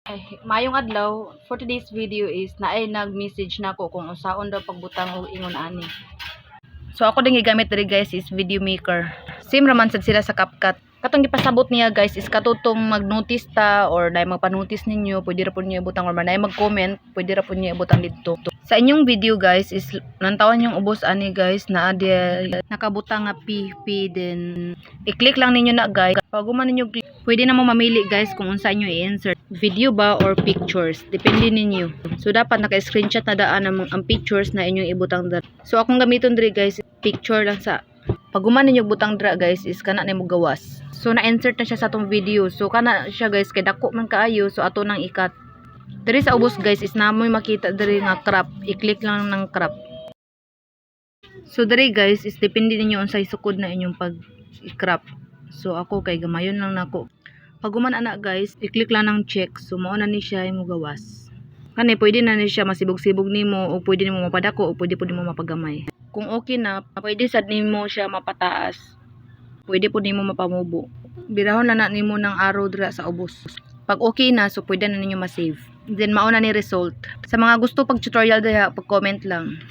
Ay, maayong adlaw. For today's video is naay nag-message nako kung unsaon daw pagbutang og ingon ani. So ako din gigamit diri, guys, is Video Maker. Same raman sad sila sa CapCut. Katong gipasabot niya, guys, is katutong mag-notice ta or naay magpa-notice ninyo, pwede ra pud niyo ibutang, or naay mag-comment, pwede ra pud niyo ibutang didto. Sa inyong video, guys, is lantawan yung ubos ani, guys, naa di nakabutang nga P P, then i-click lang ninyo na, guys. Pag human ninyo click, pwede na mo mamili, guys, kung unsa inyo i-insert. Video ba or pictures, depende ninyo. So dapat naka-screenshot na daan ang pictures na inyong ibutang dira. So akong gamiton diri, guys, picture lang sa. Pag human ninyo butang dira, guys, is kana na mo gawas. So na-insert na siya sa atong video. So kana siya, guys, kay dako man kaayo, so ato nang i-cut. Diri sa ubos, guys, is namoy makita diri nga crop. I-click lang ng crop. So diri, guys, is depende ninyo unsay sukod na inyong pag i-crop. So ako kay gamayon lang nako. Pag human ana, guys, i-click lang ng check. So mao na ni siya imo gawas. Kani pwede na ni siya masibog-sibog nimo o pwede nimo mapadako o pwede pud nimo mapagamay. Kung okay na, pwede sad nimo siya mapataas. Pwede pud nimo mapamubo. Birahon lang na nimo ng arrow dira sa ubos. Pag okay na, so pwede na ninyo ma-save. Then mao na ni result. Sa mga gusto pag tutorial diha, pag comment lang.